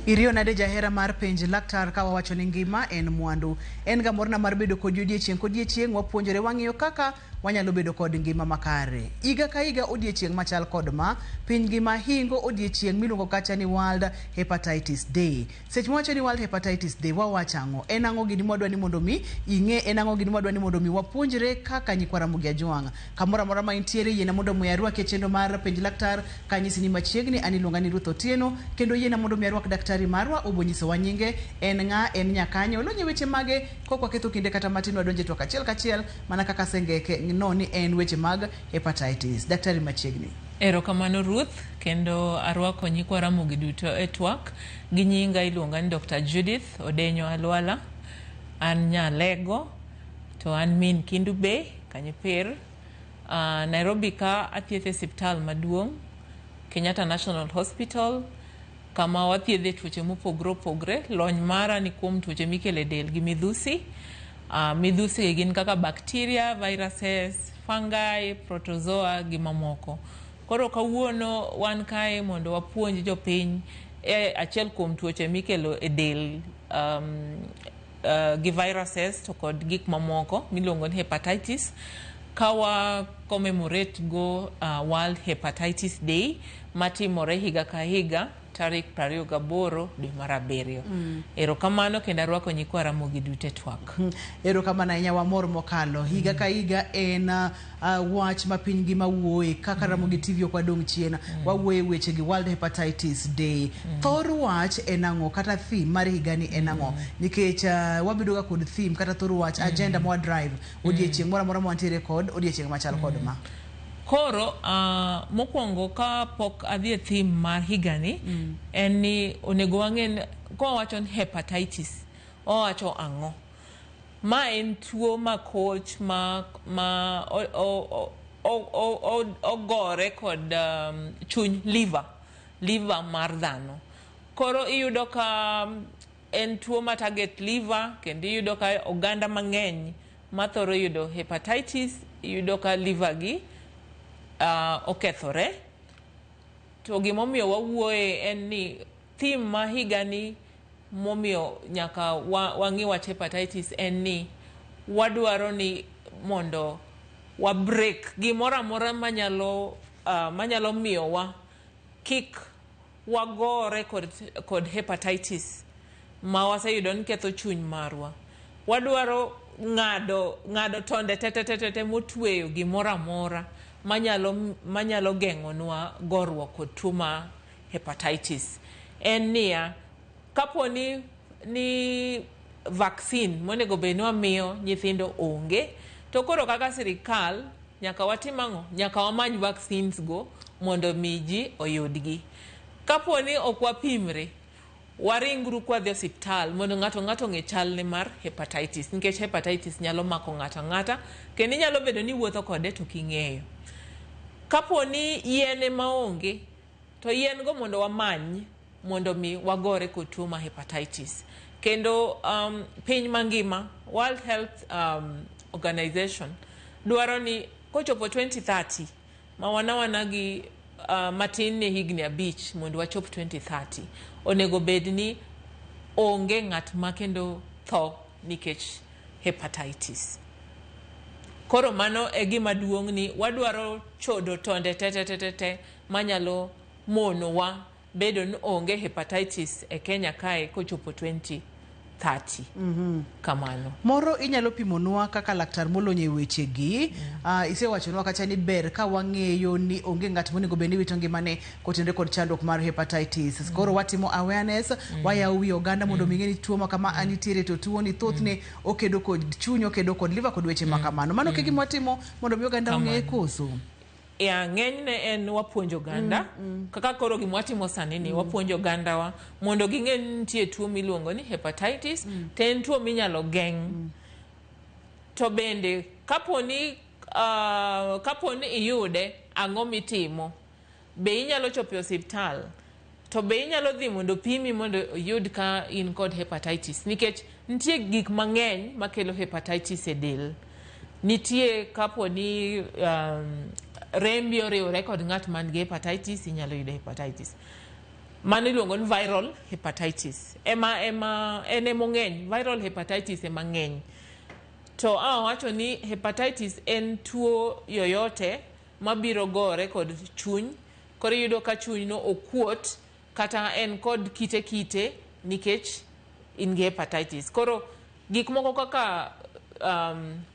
Iriyo nade jahera mar penj laktar ka wawacho ni ngima en mwandu. En ga morna mar bedo kodi odiechieng' kodiechieng' wapuonjore wang'iyo kaka wanyalo bedo kod ngima makare. Higa ka higa odiechieng' machal kod ma, piny ngima hingo odiechieng' miluongo kacha ni World Hepatitis Day. Seche mwawacho ni World Hepatitis Day, wawacho ang'o? En ang'o gini mwadwa ni mondo mi ing'e? En ang'o gini mwadwa ni mondo mi wapuonjre kaka nyikwa Ramogi Ajwang'? Kamoro amora ma intiere, yiena mondo mi arwaki e chenro mar Penj Laktar kanyisi ni machiegni. An iluonga ni Ruth Otieno, kendo yiena mondo mi arwak daktari marwa, obo nyisowa nyinge, en ng'a, en nyakanye, olony e weche mage. Kok waketho kinde kata matin, wadonje twak achiel kachiel mana kaka asengeke no ni en weche mag hepatitis. Daktari machiegni. Erokamano Ruth, kendo arwako nyikwa Ramogi duto e twak. Gi nyinga iluonga ni Dr. Judith Odenyo Alwala. An Nyalego, to an min Kindu Bay, Kanyipir. Nairobi ka athietho e siptal maduong', Kenyatta National Hospital, kama wathiedhe tuoche mopogre opogre. Lony mara ni kuom tuoche mikelo e del gi midhusi. Midhusi gi gin kaka bacteria, viruses, fungi, protozoa gi mamoko. Koro kawuono wan kae mondo wapuonj jopiny e achiel kuom tuoche mikelo e del gi viruses to kod gik mamoko miluongo ni hepatitis, ka wa commemorate go World Hepatitis Day matimore higa ka higa tarik 28 dwe mar abiriyo. Erokamano kendo arwako nyikwa Ramogi duto e twak. Erokamano ahinya, wamor mokalo. Higa ka higa en wach ma piny ngima wuoye kaka Ramogi TV ok wadong' chien. Wawuoye weche gi World Hepatitis Day. Thor wach en ang'o kata theme mar higani en ang'o? Nikech wabedo ga kod theme kata thor wach agenda ma drive odiechieng' moro amora ma wantiere kod odiechieng' machal kod ma. Koro mokwongo ka pok adhi e theme mar higani en ni onego wang'e ni kowacho ni hepatitis owacho ang'o. Ma en tuo makoch ma ogore kod chuny liver mar dhano. Koro iyudo ka en tuo ma target liver, kendo iyudo ka oganda mang'eny mathoro yudo hepatitis iyudo ka liver gi okethore. To gimomiyo wawuoye en ni theme ma higani momiyo nyaka wang'i wach hepatitis en ni wadwaro ni mondo wa break gimoro amora manyalo miyowa kik wagore kod hepatitis ma waseyudo ni ketho chuny marwa. Wadwaro ng'ado tonde te te te te motweyo gimoro amora manyalo geng'onwa goruok kod tuo ma hepatitis. En niya, kapo ni vaccine monego bed ni wamiyo nyithindo onge, to koro kaka sirikal nyaka watim ang'o? Nyaka wamany vaccines go mondo mi ji oyudgi. Kapo ni ok wapimre, waringru kwadhi osiptal mondo ng'ato ng'ato ong'e chalne mar hepatitis, nikech hepatitis nyalo mako ng'ato ang'ata kendo inyalo bedo ni iwuotho kode to ok ing'eyo. Kapo ni yien ema onge, to yien go mondo wamany mondo mi wagore kod tuo mar hepatitis. Kendo piny mangima, World Health Organization dwaro ni kochopo 2030 ma wana gi matin ne higni 5 mondo wachop 2030, onego bed ni onge ng'at ma kendo tho nikech hepatitis. Koro mano e gima duong' ni wadwaro chodo tonde te te te te te manyalo monowa bedo ni onge hepatitis e Kenya kae kochopo 2030. Kamano. Moro inyalo pimonwa kaka laktar molony e weche gi. Isewachonwa kacha ni ber ka wang'eyo ni onge ng'at monego bed ni wito ngimane kotenore kod chandruok mar hepatitis. Koro watimo awareness, wayawo wi oganda mondo mi ng'e ni tuo ma kama nitiere, to tuo ni thothne okedo kod chuny, okedo kod liver kod weche ma kamano. Mano ke gima watimo mondo mi oganda ong'e koso? Ya, ng'enyne en wapuonjo oganda kaka koro gima watimo sani ni wapuonjo ogandawa mondo ging'e ni nitie tuo miluongo ni hepatitis to en tuo minyalo geng'. To bende kapo ni iyude, ang'o mitimo? Be inyalo chopo e osiptal? To be inyalo dhi mondo pimi mondo oyud ka in kod hepatitis? Nikech nitie gik mang'eny makelo hepatitis e del. Nitie kapo ni rembi oriwore kod ng'at man gi hepatitis, inyalo yudo hepatitis. Mano iluongo ni viral hepatitis. Ema ema en emong'eny, viral hepatitis ema ng'eny. To awacho ni hepatitis en tuo yoyote mabiro gore kod chuny. Koro iyudo ka chuny no okuot kata en kod kite kite nikech in gi hepatitis. Koro gik moko kaka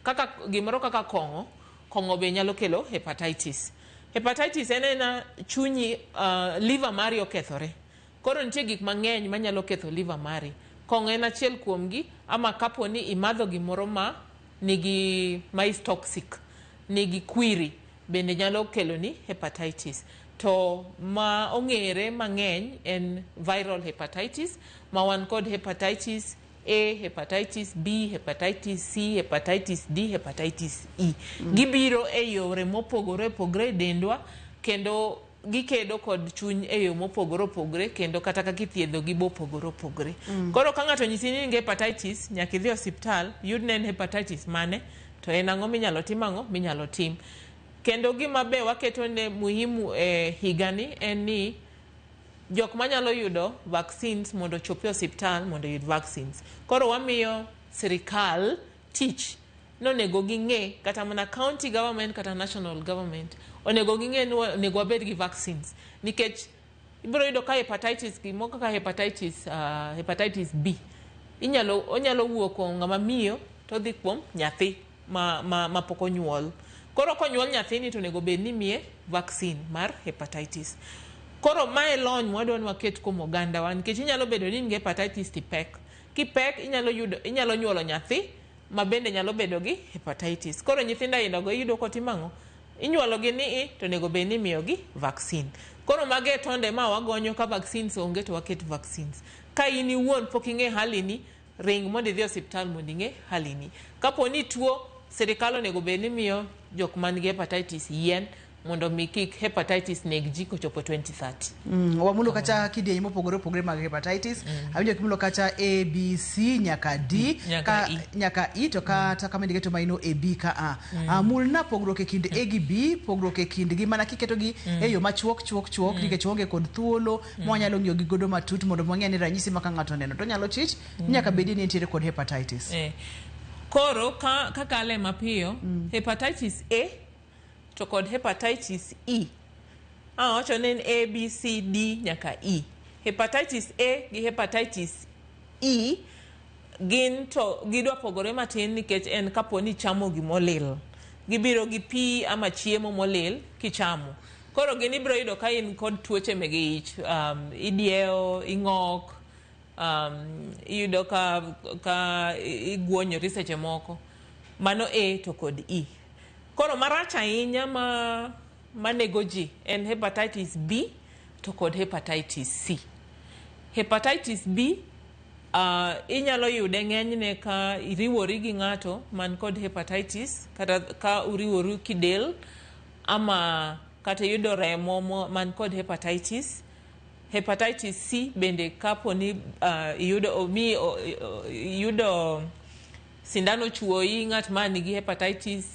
kaka gimoro kaka kong'o, kong'o be nyalo kelo hepatitis. Hepatitis en ena chunyi, liver mari okethore. Koro nitie gik mang'eny manyalo ketho liver mari. Kong'o en achiel kuomgi, ama kapo ni imadho gimoro ma nigi ma is toxic, nigi kwiri, bende nyalo kelo ni hepatitis. To ma ong'ere mang'eny en viral hepatitis, ma wan kod hepatitis A, hepatitis B, hepatitis C, hepatitis D, hepatitis E. Gibiro e yore mopogore opogore e dendwa kendo gikedo kod chuny e yo mopogore opogore kendo kata kaka ithiedhogi be opogore opogore. Koro ka ng'ato onyisi ni in gi hepatitis, nyaka idhi e osiptal, yud ne en hepatitis mane, to en ang'o minyalo tim ang'o minyalo tim. Kendo gima be waketo ne muhimu e higani en ni jok manyalo yudo vaccines mondo ochop e osiptal mondo oyud vaccines. Koro wamiyo sirikal tich nonego ging'e kata mana county government kata national government onego ging'e ni onego wabed gi vaccines nikech ibiro yudo ka hepatitis gimoro kaka hepatitis, hepatitis B inyalo onyalo wuok kuom ng'ama miyo to odhi kuom nyathi ma pok onyuol. Koro konyuol nyathini to onego bed ni imiye vaccine mar hepatitis. Koro mae lony mwadwa ni waket kuom ogandawa nikech inyalo bedo ni in gi hepatitis tipek. Kipek inyalo yudo inyalo nyuolo nyathi ma bende nyalo bedo gi hepatitis. Koro nyithindo ainago iyudo kotimo ang'o? Inyuolo gi ni i to onego bed ni imiyogi vaccine. Koro mago e tonde ma wagonyo ka vaccines onge to waket vaccines. Ka in iwuon pok ing'e hali ni, ring mondo idhi e osiptal mondo ing'e hali ni. Kapo ni ituo, sirikal onego bed ni miyo jok man gi hepatitis yien mondo mi kik hepatitis neg ji kochopo 2030. Wamulo kacha kidienje mopogore opogore mag hepatitis. Awinjo kimulo kacha A, B, C nyaka D. Nyaka ka, E. Nyaka E to kata kama indiketo maino A, B ka A. Mulna pogruok e kind A gi B, pogruok e kindgi mana kiketogi e yo machuok chuok chuok nikech waonge kod thuolo ma wanyalo ng'iyo gi godo matut mondo wang'e ni ranyisi ma ka ng'ato oneno to nyalo chich nyaka bedi ni entiere kod hepatitis. Koro ka kakale mapiyo, hepatitis A to kod hepatitis E. Awacho ni en A, B, C, D nyaka E. Hepatitis A gi hepatitis E gin to gidwa pogore matin nikech en kapo ni ichamo gimolil. Gibiro gi pi ama chiemo molil kichamo. Koro gin ibiro yudo ka in kod tuoche mege ich, idiewo, ing'ok, iyudo ka iguonyori seche moko. Mano A to kod E. Koro marach ahinya ma manego ji en hepatitis B to kod hepatitis C. Hepatitis B inyalo yude ng'enyne ka iriwori gi ng'ato man kod hepatitis kata ka uriworu kidel ama kata iyudo remo man kod hepatitis. Hepatitis C bende kapo ni iyudo omi iyudo sindano chuoyi ng'at ma nigi hepatitis,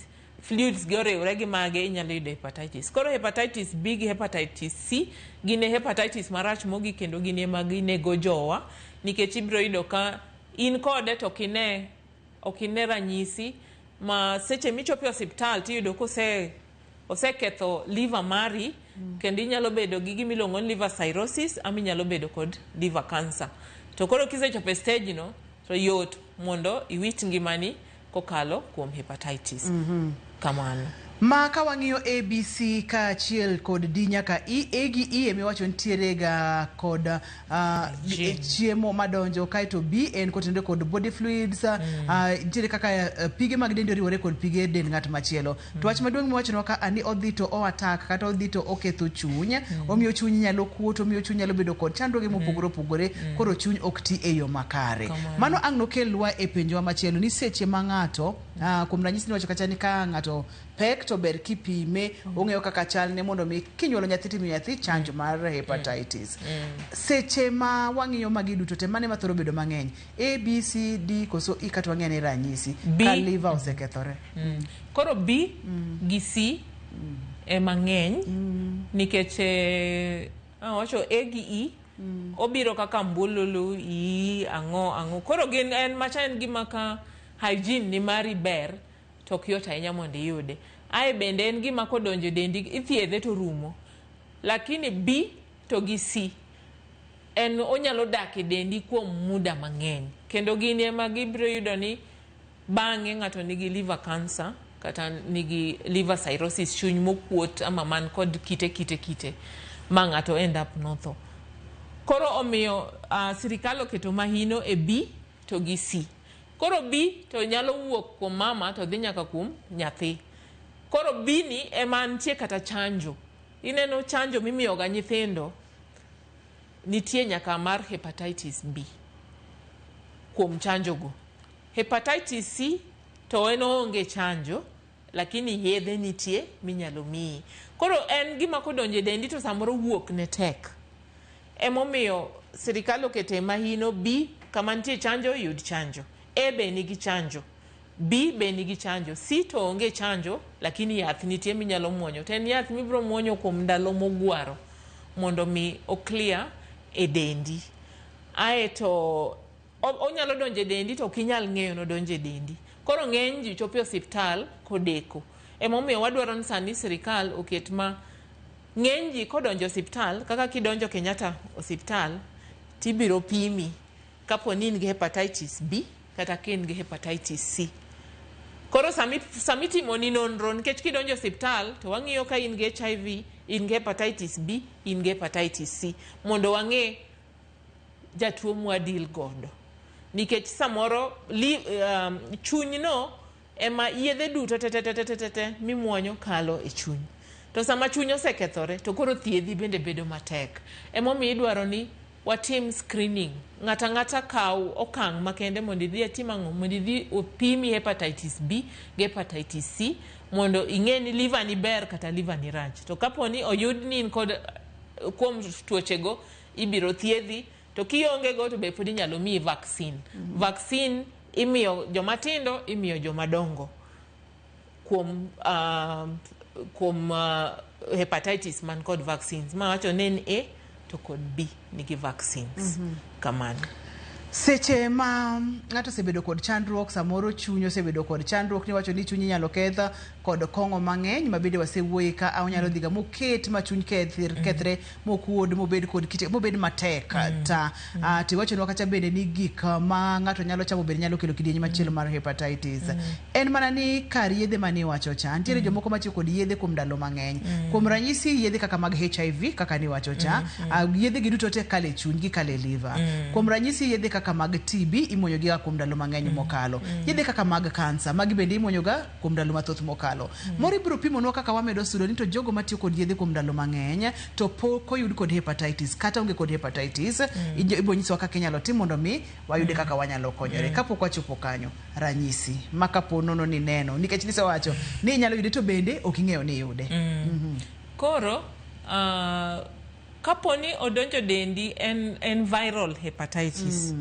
fluids gi oriwre gi mage inyalo yudo hepatitis. Koro hepatitis B gi hepatitis C gin e hepatitis marach mogik kendo gin ema ginego jowa nikech ibiro yudo ka in kode to ok ine ranyisi ma seche michopo e osiptal tiyudo kose oseketho liver mari kendo inyalo bedo gi gima iluongo ni liver cirrhosis ama inyalo bedo kod liver cancer. To koro kisechopo e stage no to yot mondo iwit ngimani kokalo kuom hepatitis. Kamano. Ma ka wang'iyo A, B, C kaachiel kod D nyaka E, A gi E emiwacho nitiere ga kod chiemo madonjo, kaeto B en kotenore kod body fluids, nitiere kaka pige mag dendi oriwore kod pige dend ng'at machielo. To wach maduong' miwachonwa ka ni odhi to o attack kata odhi to oketho chuny, omiyo chuny nyalo kuot, omiyo chuny nyalo bedo kod chandruoge mopogore opogore, koro chuny ok ti e yo makare. Mano ang' nokelwa e penjowa machielo ni seche ma ng'ato, kuom ranyisi niwacho kacha ni ka ng'ato pek to ber kipime, ong'eyo kaka chalne mondo mi kinyuolo nyathi timiyo nyathi chanjo mar hepatitis. Seche ma wang'iyo magi duto te, mane mathoro bedo mang'eny? A, B, C, D koso E kata wang'e ni ranyisi B. ka liver osekethore. Koro B gi C ema ng'eny nikech awacho A gi E. Obiro kaka mbululu, iyi, ang'o ang'o. Koro gin en macha en gima ka hygiene ni mari ber to ok yot ahinya mondo iyude. Ae bende en gima kodonjo e dendi ithiedhe to rumo. Lakini B to gi C en onyalo dak e dendi kuom muda mang'eny. Kendo gini ema gibiro yudo ni bang'e ng'ato nigi liver cancer kata nigi liver cirrhosis, chuny mokuot ama man kod kite kite kite ma ng'ato end up notho. Koro omiyo sirikal oketo mahino e B to gi C. Koro B to nyalo wuok kuom mama to dhi nyaka kuom nyathi. Koro B ni ema nitie kata chanjo. Ineno chanjo mimiyoga nyithindo nitie nyaka mar hepatitis B kuom chanjo go. Hepatitis C to en oonge chanjo lakini yedhe nitie minyalo miyi. Koro en gima kodonjo e dendi to samoro wuok ne tek. Emomiyo sirikal okete mahino B kama nitie chanjo yud chanjo. A be nigi chanjo. B be nigi chanjo. C to onge chanjo lakini yath nitie minyalo muonyo. To en yath mibiro muonyo kuom ndalo mogwaro mondo mi o clear e dendi. Aeto onyalo donjo e dendi to ok inyal ng'eyo nodonjo e dendi. Koro ng'eny ji chopo e osiptal kodeko. Emomiyo wadwaro ni sani sirikal oket ma ng'eny ji kodonjo e osiptal kaka kidonjo Kenyatta osiptal tibiro pimi kapo ni in gi hepatitis B kata ka in gi hepatitis C. Koro sami itimoni nonro nikech kidonjo e osiptal to wang'iyo ka in gi HIV, in gi hepatitis B, in gi hepatitis C mondo wang'e jatuo mwa deal godo. Nikech samoro chuny no ema yedhe duto te te te te te te mimuonyo kalo e chuny. To sama chuny osekethore to koro thiedhi bende bedo matek. Emomiyo idwaro ni watim screening. Ng'ato ang'ata kaw okang' makende mondo idhi atim ang'o? Mondo idhi opimi hepatitis B gi hepatitis C mondo ing'e ni liver ni ber kata liver ni rach. To kapo ni oyud ni in kod kuom tuochego, ibiro thiedhi. To kionge go to be pod inyalo miyi vaccine. Vaccine imiyo joma tindo, imiyo joma dongo kuom hepatitis man kod vaccines. Ma wacho ni en A to kod B nigi vaccines. Kamano. Seche ma ng'ato osebedo kod chandruok, samoro chuny osebedo kod chandruok, niwacho ni chuny inyalo keth kod kong'o mang'eny ma bende wasewuoye ka onyalo dhiga moket ma chuny kethre mokuod mobed kod kite mobed matek ta to iwachonwa kacha bende ni gik ma ng'ato nyalo chamo bende nyalo kelo kidieny machielo mar hepatitis. En mana ni kar yedhe mane iwacho cha, nitiere jomoko matiyo kod yedhe kuom ndalo mang'eny. Kuom ranyisi yedhe kaka mag HIV kaka niwacho cha, yedhe gi duto te kalo e chuny, gikalo e liver. Kuom ranyisi yedhe kaka mag TB imuonyo gi ga kuom ndalo mang'eny mokalo. Yedhe kaka mag kansa, magi bende imuonyo ga kuom ndalo mathoth mokalo. Moro ibiro pimonwa kaka wamedo sudo ni to jogo matiyo kod yedhe kuom ndalo mang'eny to pok oyud kod hepatitis kata onge kod hepatitis, ibiro nyisowa kaka inyalo tim mondo mi wayude kaka wanyalo konyore. Kapok wachopo kanyo, ranyisi ma kapo nono ni neno nikech nisewacho ni inyalo yude to bende ok ing'eyo ni iyude. Koro kapo ni odonjo dendi en viral hepatitis.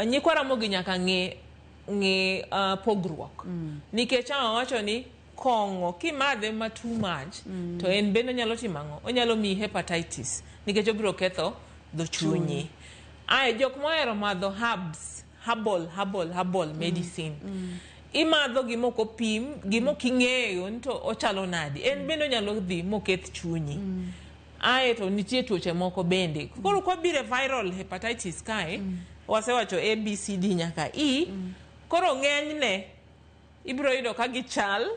Nyikwa Ramogi nyaka ng'e pogruok. Nikech ang' wacho ni kong'o kimadhe ma too much to en bende onyalo timo ang'o? Onyalo miyi hepatitis nikech obiro ketho dho chunyi. Ae jok mohero madho herbs, herbal medicine. Imadho gima ok opim, gima ok ing'eyo ni to ochalo nade. En bende onyalo dhi moketh chunyi. Ae to nitie tuoche moko bende. Koro kwabiro e viral hepatitis kae, wasewacho A, B, C, D nyaka E. Koro ng'enyne ibiro yudo ka gichal,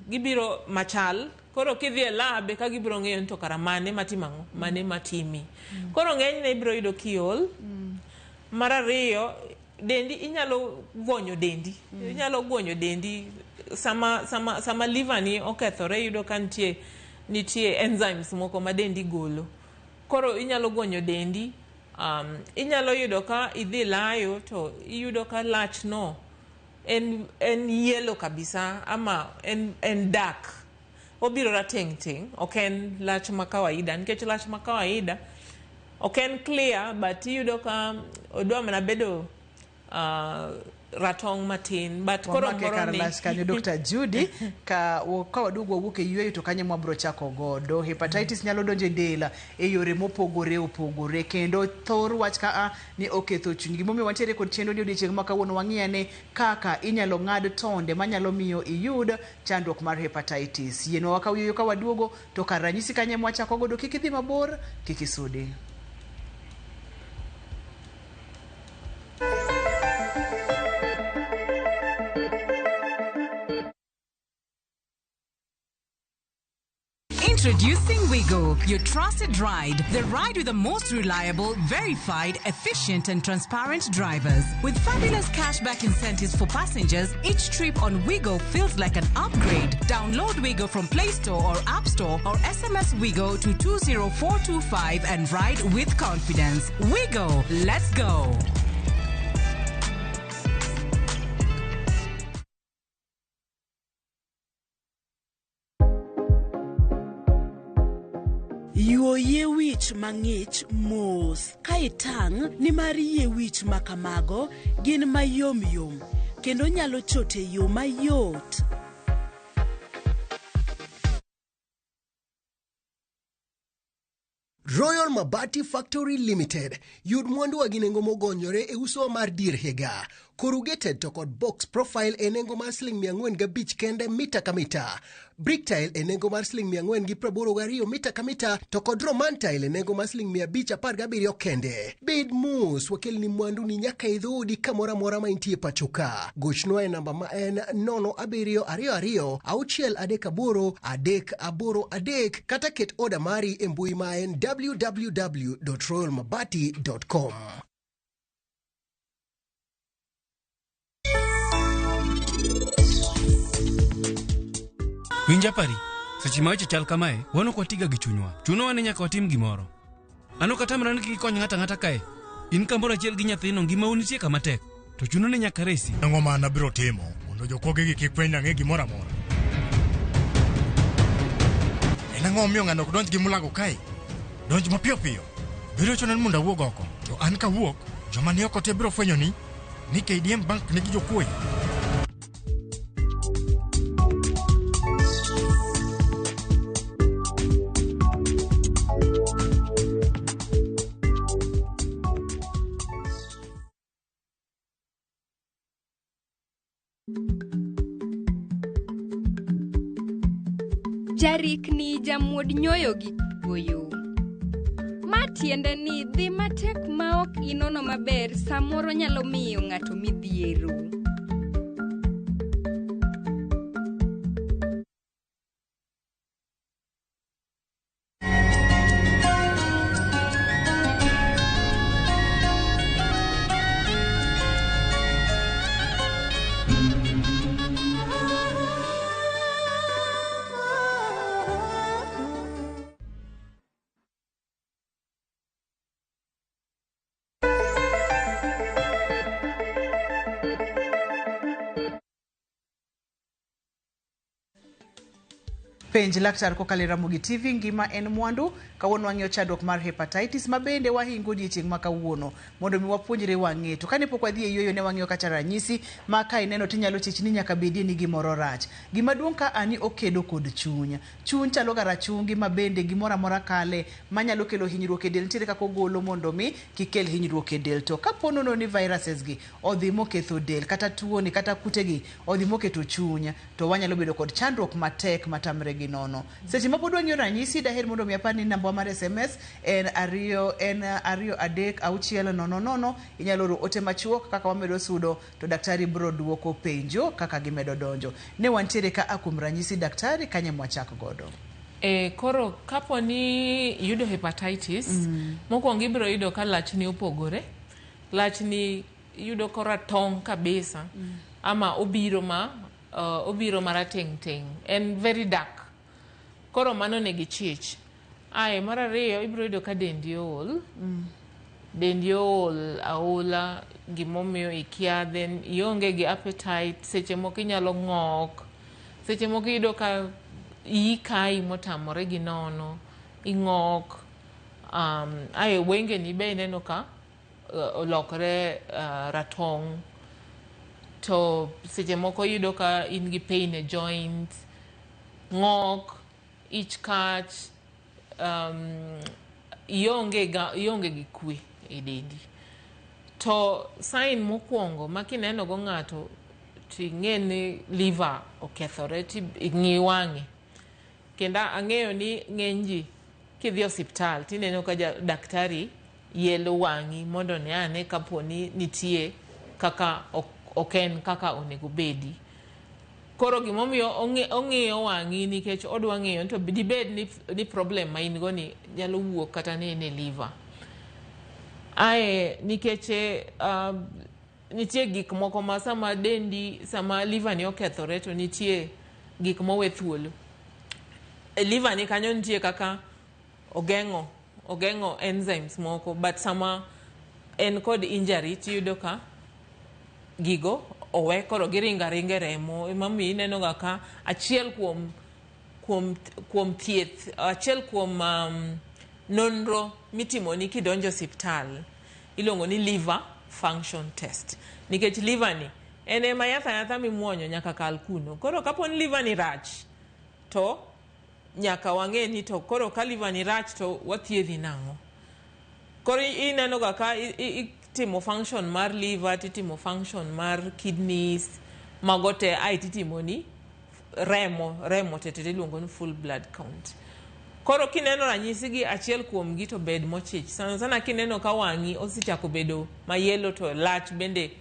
gibiro machal. Koro kidhi e lab eka gibiro ng'eyo ni to kara mane matimo ang'o, mane matimi. Koro ng'enyne ibiro yudo kiol. Mar ariyo, dendi inyalo gwonyo dendi. Inyalo gwonyo dendi sama liver ni okethore iyudo ka nitie enzymes moko ma dendi golo. Koro inyalo gwonyo dendi. Inyalo yudo ka idhi layo to iyudo ka lach no en yellow kabisa ama en dark. Obiro rateng' teng', ok en lach ma kawaida nikech lach ma kawaida ok en clear but iyudo ka odwa mana bedo ratong' matin but koro Wamake moro kar ni lach kanyo Dr. Judy ka waduogo wawuok e yueyo to kanyo mwabro chako godo. Hepatitis nyalo donjo e del e yore mopogore opogore kendo thor wach ka a ni oketho chuny. Gimomiyo wantiere kod chenro ni odiochieng' ma kawuono wang'i ane kaka inyalo ng'ad tonde manyalo miyo iyud chandruok mar hepatitis. Yienwa wakaw yueyo ka waduogo to kar ranyisi kanyo ema wachako godo. Kik idhi mabor, kik isudi. Introducing Wigo, your trusted ride. The ride with the most reliable, verified, efficient, and transparent drivers. With fabulous cashback incentives for passengers, each trip on Wigo feels like an upgrade. Download Wigo from Play Store or App Store or SMS Wigo to 20425 and ride with confidence. Wigo, let's go. Yuo yie wich mang'ich mos ka itang' nimar yie wich ma kamago gin mayom yom kendo nyalo chot e yo mayot. Royal Mabati Factory Limited. Yud mwanduwa gi nengo mogonyore e uso mar dier higa. Corrugated to kod box profile e nengo mar siling 405 kende mita ka mita. Brick tile e nengo mar siling 482 mita ka mita to kod Roman tile e nengo mar siling 517 kende. Bed mos, wakelni mwandu ni nyaka e dhoodi kamoro amora ma intie pacho ka. Gochnwa e namba ma en 0722 638 383 kata ket oda mari e mbui ma en www.royalmabati.com. Winja pari, seche ma weche chal kamae, wan ok watiga gi chunywa. Chunowa ni nyaka watim gimoro. An ok atamra ni kik ikony ng'ato ang'ata kae. In kamoro achiel gi nyathino ngimau nitie kama tek. To chuno ni nyaka resi. Ang'o ma an abiro timo mondo jokuoge gi kik fweny ang'e gimoro amora? En ang'o momiyo ng'ano ok donj gi mulago kae? Donj mapiyo piyo. Biro chuno ni mondo awuog oko. To an kawuok, joma ni oko te biro fwenyo ni KDM Bank nigi jokuoye. Jarikni jamuod nyoyo gi goyo. Ma tiende ni dhi matek ma ok inono maber samoro nyalo miyo ng'ato midhiero. Penj laktar kokalo e Ramogi TV ngima en mwandu. Kawuono wang'iyo chandruok mar hepatitis ma bende wahingo odiechieng' ma kawuono mondo mi wapuonjre wang'e. To kane pok wadhi e yueyo ne wang'iyo kata ranyisi ma ka ineno tinyalo chich ni nyaka bedie ni gimoro rach. Gima duong' ka ani okedo kod chuny. Chuny chalo ga rachungi ma bende gimoro amora kale manyalo kelo hinyruok e del. Nitiere kaka ogolo mondo mi kik kel hinyruok e del. To kapo nono ni viruses gi odhi moketho del kata tuoni kata kutegi odhi moketo chuny to wanyalo bedo kod chandruok matek matamre gi nono. Seche ma pod wang'iyo ranyisi daher mondo mi apar ni namba mar SMS en 2 en 2 3 6 0 0. Inyalo oro ote machuok kaka wamedo sudo to daktari biro duoko penjo kaka gimedo donjo. Ne wantiere ka a kuom ranyisi daktari kanye mwachak godo. Koro kapo ni iyudo hepatitis, mokwongo ibiro yudo ka lachni opogore. Lachni iyudo koratong' kabisa, ama obiro ma obiro marateng' teng'. En very dark. Koro mano nigi chich. Ae mar ariyo ibiro yudo ka dendi ool. Dendi ool aola gimomiyo ikia then ionge gi appetite seche moko inyalo ng'ok. Seche moko iyudo ka iyi kayi motamore gi nono, ing'ok. Ae wengeni be ineno ka olokore ratong'. To seche moko iyudo ka in gi pain e joint, ng'ok, ich kach, ionge ga, ionge gi kwe e dendi. To sign mokwongo ma kineno go ng'ato ting'e ni liver okethore ti ing'i wang'e. Kendo ang'eyo ni ng'eny ji kidhi osiptal tineno ka daktari yelo wang'i mondo one ane kapo ni nitie kaka ok en kaka onego bedi. Koro gimomiyo ong'iyo wang'i nikech odwa ng'iyo to dibed ni problem ma in go ni nyalo wuok kata ni en e liver. Ae nikech nitie gik moko ma sama dendi sama liver ni okethore to nitie gik mowe thuolo. E liver ni kanyo nitie kaka ogeng'o enzymes moko, but sama en kod injury tiyudo ka gigo owe, koro giringo aringa e remo. Emomiyo ineno ga ka achiel kuom thieth, achiel kuom nonro mitimoni kidonjo osiptal iluongo ni liver function test, nikech liver ni en ema yath ayatha mimuonyo nyaka kal kuno. Koro kapo ni liver ni rach to nyaka wang'e ni to koro ka liver ni rach to wathiedhi nang'o. Koro ineno ga ka itimo function mar liver, titimo function mar kidneys, mago te, ae titimo ni remo te iluongo ni full blood count. Koro kineno ranyisi gi achiel kuom gi to bed mochich. Sana sana kineno ka wang'i osechako bedo ma yellow to lach bende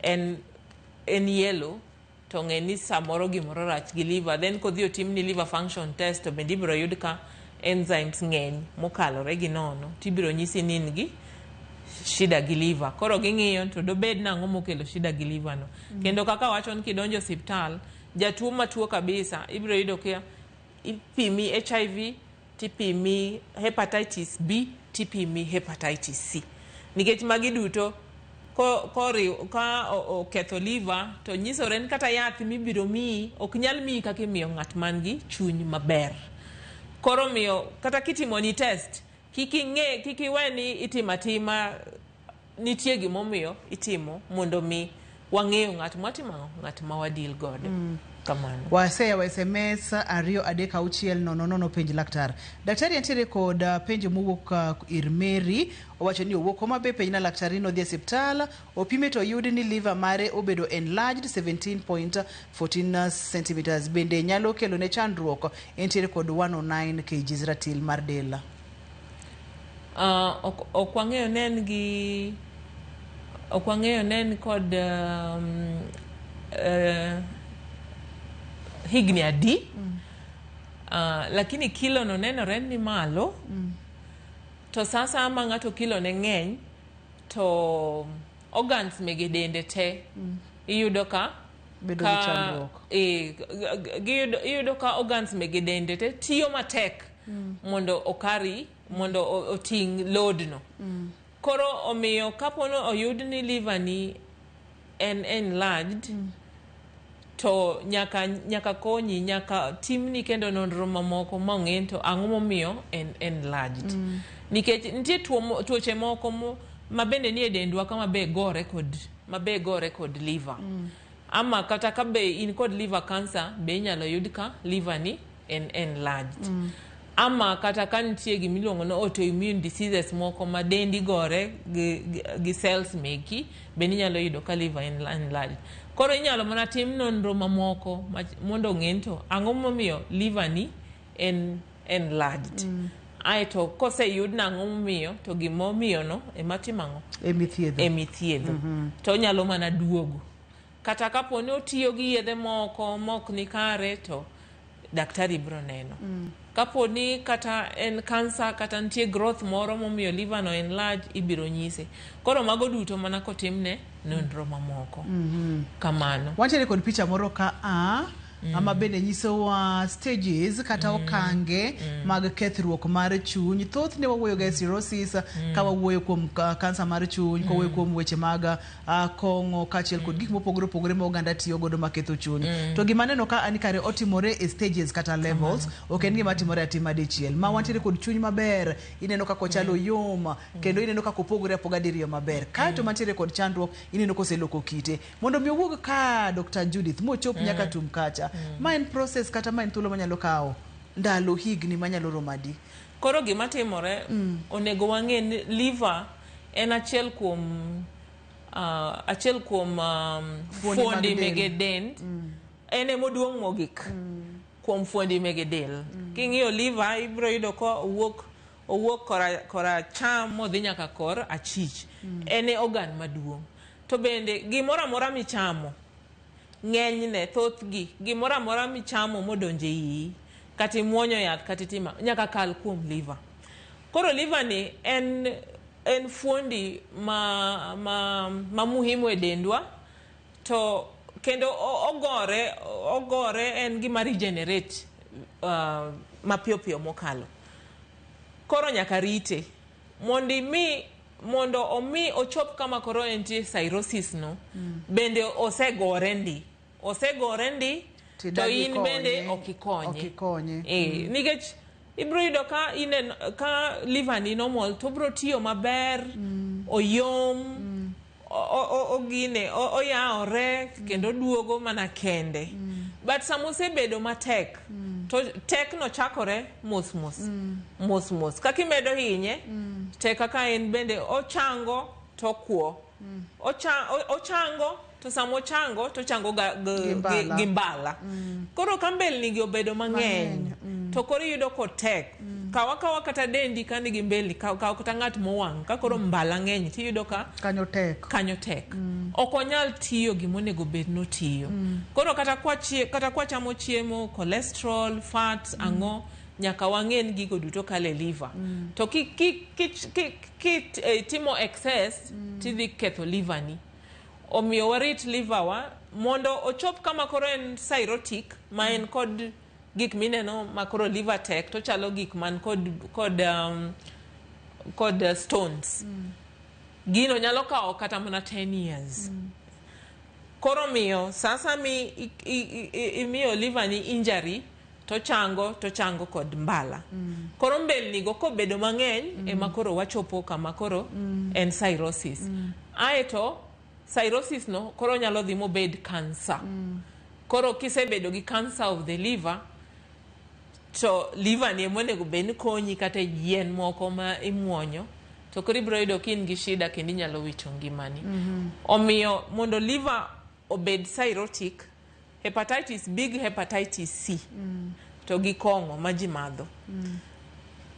en yellow, to ng'e ni samoro gimoro rach gi liver. Then kodhi otimni liver function test to bende ibiro yud ka enzymes ng'eny mokalore gi nono, tibiro nyisi ni in gi shida gi liver. Koro ging'iyo to dobed nang'o mokelo shida gi liver no. Kendo kaka wacho ni kidonjo osiptal, jatuo matuo kabisa ibiro yudo ka ipimi HIV, tipimi hepatitis B, tipimi hepatitis C, nikech magi duto ka oketho liver to nyisore ni kata yath mibiro miyi ok nyal miyi kaka imiyo ng'at man gi chuny maber. Koro miyo kata kitimoni test kik ing'e, kik iwe ni itimo atima. Nitie gimomiyo itimo mondo mi wang'eyo ng'at mwatimo ang'o, ng'at ma wadeal godo. Kamano. Waseyawo SMS 236 00 penj laktar. Daktari entiere kod penjo mowuok ir Mary. Owacho ni owuok Homa Bay. Penj na laktar ni nodhi e osiptal opime to oyud ni liver mare obedo enlarged 17.14 centimeters. Bende nyalo kelo ne chandruok? Entiere kod 109 kgs ratil mar del. Ok wang'eyo ne en gi, ok wang'eyo ne en kod higni adi, lakini kilo no nenore ni malo. To sasa ma ng'ato kilo ne ng'eny to organs mege dende te iyudo ka bedo gi chandruok. Iyudo ka organs mege dende te tiyo matek mondo okari mondo oting' load no. Koro omiyo kapo ni oyud ni liver ni en enlarged to nyaka konyi, nyaka timni kendo nonro mamoko ma ong'e ni to ang'o momiyo en enlarged, nikech nitie tuoche moko ma bende nie dendwa ka mabe gore kod liver, ama kata ka be in kod liver cancer be inyalo yud ka liver ni en enlarged, ama kata ka nitie gimiluongo ni autoimmune diseases moko ma dendi gore gi cells meki bende inyalo yudo ka liver en enlarged. Koro inyalo mana tim nonro mamoko mondo ong'e ni to ang'o momiyo liver ni en enlarged. Aeto koseyud nang'o momiyo, to gimomiyo no ema timo ang'o? Emithiedho. Emithiedho. To onyalo mana duogo kata kapo ni otiyo gi yedhe moko mok ni kare to daktari biro neno. Kapo ni kata en kansa kata nitie growth moro momiyo liver no enlarge, ibiro nyise. Koro mago duto mana kotimne nonro mamoko. Kamano. Wantiere kod picha moro ka a Ma bende nyisowa stages kata okange mag kethruok mar chuny. Thothne wawuoyo ga e cirrhosis ka wawuoyo kuom kansa mar chuny, ka wawuoyo kuom weche mag kong'o kaachiel kod gik mopogore opogore ma oganda tiyo godo maketho chuny. To gima aneno ka ni kare otimore e stages kata levels, ok en gima timore atima dichiel. Ma wantiere kod chuny maber, ineno kaka ochalo yom, kendo ineno kaka opogore apoga diriyo maber. Kaeto mantiere kod chandruok, ineno koseloko kite. Mondo mi owuog ka Dr. Judith mochop nyaka tum kacha, ma en process kata ma en thuolo manyalo kawo ndalo higni manyalo romo adi? Koro gima timore, onego wang'e ni liver en achiel kuom Fuondi mag fuondi del. Mege dend. En emoduong' mogik kuom fuondi mege del. King'iyo liver, ibiro yudo ka owuok kora cham modhi nyaka kor achich. En e organ maduong'. To bende gimoro amora michamo, ng'enyne, thothgi, gimoro amora michamo modonjo e iyi, kata imuonyo yath kata itimo, nyaka kal kuom liver. Koro liver ni en fuondi ma muhimu e dendwa, to kendo ogore en gima regenerate mapiyo piyo mokalo. Koro nyaka rite mondo omi ochop kama koro entie cirrhosis no, bende osegore ndi to Tidagi in bende konye. ok ikonye. Ok ikonye. Nikech ibiro yudo ka inen ka liver ni normal to obiro tiyo maber, oyom, ogine oyawore kendo oduogo mana kende. But sama osebedo matek, to tek no chakore mos mos, mos mos. Kaka imedo hinye, tek kaka en bende ochango to okuo. Ochango to sama ochango to ochango ga, Gi mbala. gi mbala. Koro ka mbelni gi obedo mang'eny, to koro iyudo kotek. Kaw akawa kata dendi ka nigi mbelni, kaw kata ng'at mowang', ka koro mbala ng'eny tiyudo ka Kanyo tek. Kanyo tek. Ok onyal tiyo gimonego bed notiyo. Koro kata kwachamo chiemo, cholesterol, fat, ang'o, nyaka wang'e ni gigo duto kalo e liver. To ki timo excess, tidhi ketho liver ni. Omiyo warit liver wa mondo ochop kama koro en cirrhotic, ma en kod gik mineno ma koro liver tek, to chalo gik man kod stones. Gino nyalo kawo kata mana 10 years. Koro miyo sasa mi imiyo liver ni injury, to chango kod mbala. Koro mbelni go kobedo mang'eny, ema koro wachopo kama koro en cirrhosis. Aeto cirrhosis no koro nyalo dhi mobed cancer. Koro kisebedo gi cancer of the liver, to liver ni ema onego bed ni konyi kata e yien moko ma imuonyo, to koro ibiro yudo ka in gi shida kendo inyalo wito ngimani. Omiyo mondo liver obed cirrhotic, hepatitis, big hepatitis C to gi kong'o ma ji madho.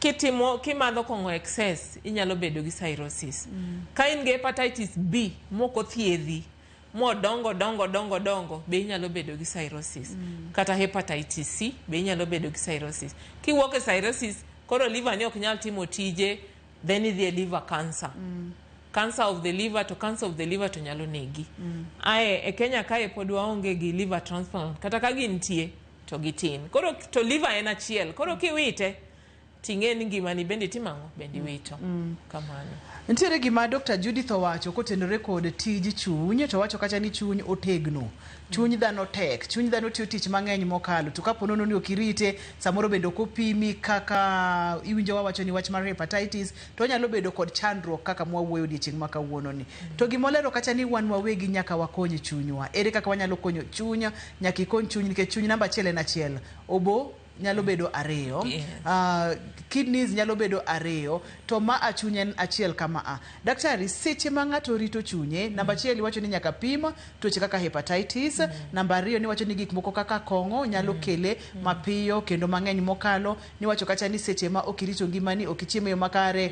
Kitimo kimadho kong'o excess, inyalo bedo gi cirrhosis. Ka in gi hepatitis B mok othiedhi modongo dongo dongo dongo, be inyalo bedo gi cirrhosis. Kata hepatitis C be inyalo bedo gi cirrhosis. Kiwuok e cirrhosis, koro liver ni ok nyal timo tije, then idhi e liver cancer. Cancer of the liver, to cancer of the liver to nyalo negi. Ae e Kenya kae pod waonge gi liver transplant, kata ka gintie to gitin. Koro to liver en achiel. Koro kiwite ting'e ni ngimani bende timo ang'o? Bende iwito. Kamano. Nitiere gima Dr. Judith owacho kotenore kod tij chuny, to owacho kacha ni chuny otegno. Chuny dhano tek, chuny dhano tiyo tich mang'eny mokalo. To kapo nono ni ok irite, samoro bende ok opimi kaka iwinjo wawacho ni wach mar hepatitis, to onyalo bedo kod chandruok kaka mwawuoyo odiechieng' ma kawuono ni. To gimolero kacha ni wan wawegi nyaka wakony chunywa. Ere kaka wanyalo konyo chuny? Nyaka ikony chuny nikech chuny namba achiel en achiel. Obo nyalo bedo ariyo. Kidneys nyalo bedo ariyo, to ma a chuny en achiel kama a. Daktari, seche ma ng'ato rito chunye, namba achiel iwacho ni nyaka pim tuoche kaka hepatitis, namba ariyo niwacho ni gik moko kaka kong'o nyalo kele mapiyo kendo mang'eny mokalo, niwacho kacha ni seche ma ok irito ngimani, ok ichiemo e yo makare,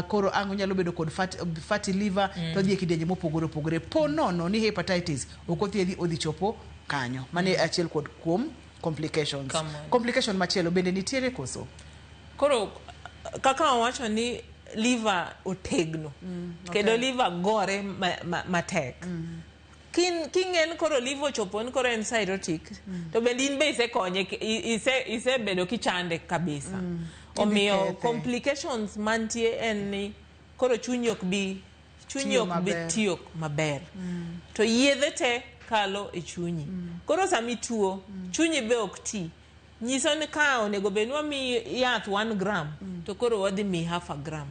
koro ang' onyalo bedo kod fatty liver, to dhi e kidienje mopogore opogore. Po nono ni hepatitis ok othiedhi odhi chopo kanyo. Mano e achiel kod kuom complications. Kamano. Complication machielo bende nitiere koso? Koro kaka wawacho ni liver otegno, kendo liver gore matek. King'e ni koro liver ochopo ni koro en cirrhotic, to bende in be isekonye, isebedo kichande kabisa. Omiyo Idhi kethe. complications mantie en ni koro chunyi ok bi chunyi Tiyo ok bi maber. tiyo maber. To yedhe te kalo e chunyi. Koro sama ituo, chunyi be ok ti. Nyiso ni ka onego bed ni wamiyi yath 1 gram, to koro wadhi miyi half a gram.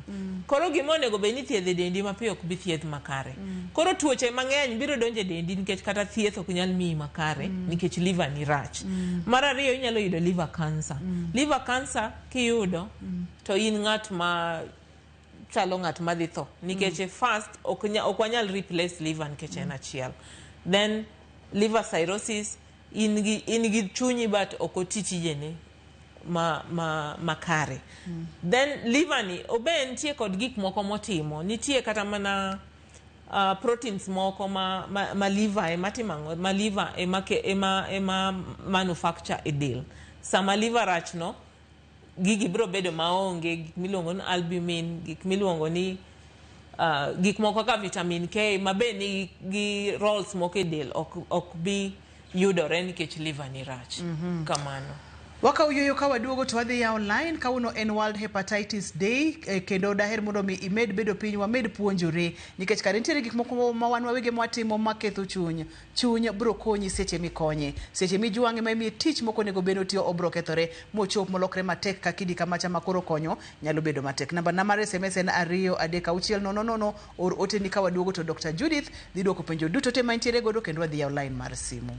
Koro gima onego bed ni ithiedho e dendi mapiyo ok bi thiedh makare. Koro tuoche mang'eny biro donjo e dendi nikech kata thieth ok nyal miyi makare nikech liver ni rach. Mar ariyo, inyalo yudo liver cancer. Liver cancer kiyudo, to in ng'at ma chalo ng'at madhi tho nikech first ok wanyal replace liver nikech en achiel. Then liver cirrhosis, in gi chunyi but ok oti tijene ma makare. Then liver ni obe nitie kod gik moko motimo, nitie kata mana proteins moko ma liver ema timo ang'o, ma liver ema manufacture e del. Sama liver rach no, gigi biro bedo maonge, gik miluongo ni albumin, gik miluongo ni gik moko kaka vitamin K ma be nigi gi roles moko e del ok bi yudore nikech liver ni rach. Kamano. Wakaw yueyo, ka waduogo to wadhi yawo line. Kawuono en World Hepatitis Day, kendo daher mondo mi imed bedo piny, wamed puonjore nikech kare nitiere gik moko ma wan wawegi mwatimo maketho chuny. Chuny bro konyi seche mikonye, seche mijwang'e ma imiye tich mok onego bed otiyo, obro kethore mochop molokre matek ka kidi kamacha ma koro konyo nyalo bedo matek. Namba na mar SMS en 23600. Or oteni. Ka waduogo to Dr. Judith dhi duoko penjo duto te mantiere godo kendo wadhi yawo line mar simu.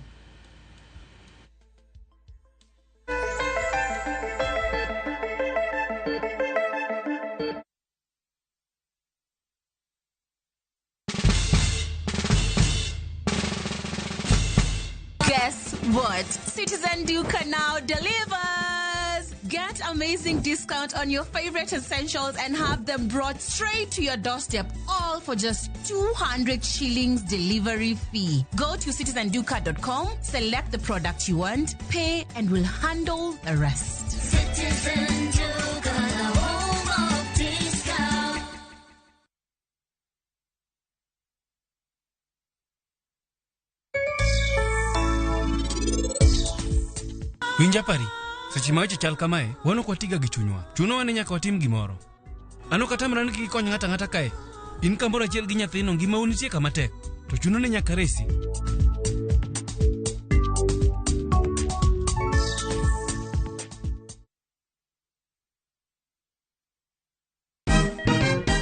Guess what? Citizen Duka now delivers! Get amazing discount on your favorite essentials and have them brought straight to your doorstep, all for just 200 shillings delivery fee. Go to citizenduka.com, select the product you want, pay, and we'll handle the rest. Citizen Duka, the home of discount. Winja pari, seche ma weche chal kamae, wan ok watiga gi chunywa. Chunowa ni nyaka watim gimoro. An ok atamra ni kik ikony ng'ato ang'ata kae. In kamoro achiel gi nyathino ngimau nitie kama tek. To chuno ni nyaka resi.